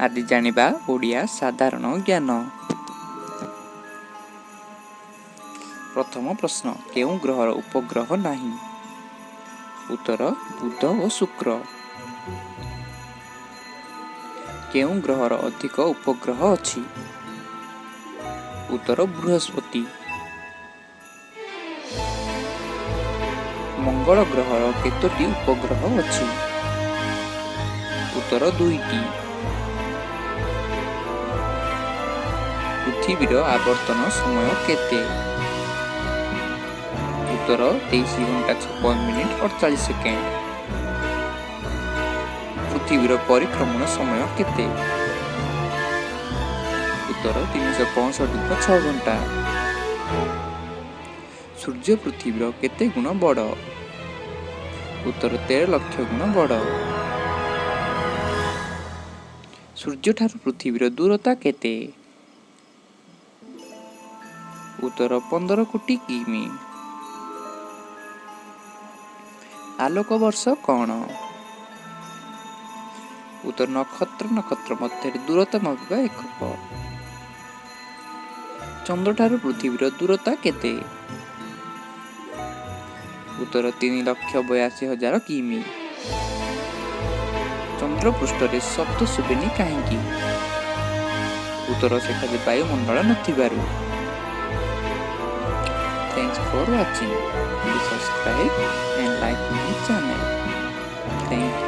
ଆଜି ଜାଣିବା ଓଡ଼ିଆ ସାଧାରଣ ଜ୍ଞାନ। ପ୍ରଥମ ପ୍ରଶ୍ନ, କେଉଁ ଗ୍ରହର ଉପଗ୍ରହ ନାହିଁ? ଉତ୍ତର, ବୁଧ ଓ ଶୁକ୍ର। କେଉଁ ଗ୍ରହର ଅଧିକ ଉପଗ୍ରହ ଅଛି? ଉତ୍ତର, ବୃହସ୍ପତି। ମଙ୍ଗଳ ଗ୍ରହର କେତୋଟି ଉପଗ୍ରହ ଅଛି? ଉତ୍ତର, 2ଟି। ପୃଥିବୀର ଆବର୍ତ୍ତନ ସମୟ କେତେ? ଉତ୍ତର, 23 ଘଣ୍ଟା 56 ମିନିଟ୍ 48 ସେକେଣ୍ଡ। ପୃଥିବୀର ପରିକ୍ରମଣ ସମୟ କେତେ? ଉତ୍ତର, 365 ଦିନ 6 ଘଣ୍ଟା। ସୂର୍ଯ୍ୟ ପୃଥିବୀର କେତେ ଗୁଣ ବଡ଼? ଉତ୍ତର, 13 ଲକ୍ଷ ଗୁଣ ବଡ଼। ସୂର୍ଯ୍ୟଠାରୁ ପୃଥିବୀର ଦୂରତା କେତେ? ଉତ୍ତର, 15 କୋଟି କିମି। ଆଲୋକ ବର୍ଷ କ'ଣ? ଉତ୍ତର, ନକ୍ଷତ୍ର ନକ୍ଷତ୍ର ମଧ୍ୟରେ ଦୂରତା ମାପିବା ଏକକ। ଚନ୍ଦ୍ରଠାରୁ ପୃଥିବୀର ଦୂରତା କେତେ? ଉତ୍ତର, 3,82,000 କିମି। ଚନ୍ଦ୍ରପୃଷ୍ଠରେ ଶବ୍ଦ ଶୁଭେନି କାହିଁକି? ଉତ୍ତର, ସେଠାରେ ବାୟୁମଣ୍ଡଳ ନଥିବାରୁ। Thanks for watching. Please subscribe and like my channel. Thank you.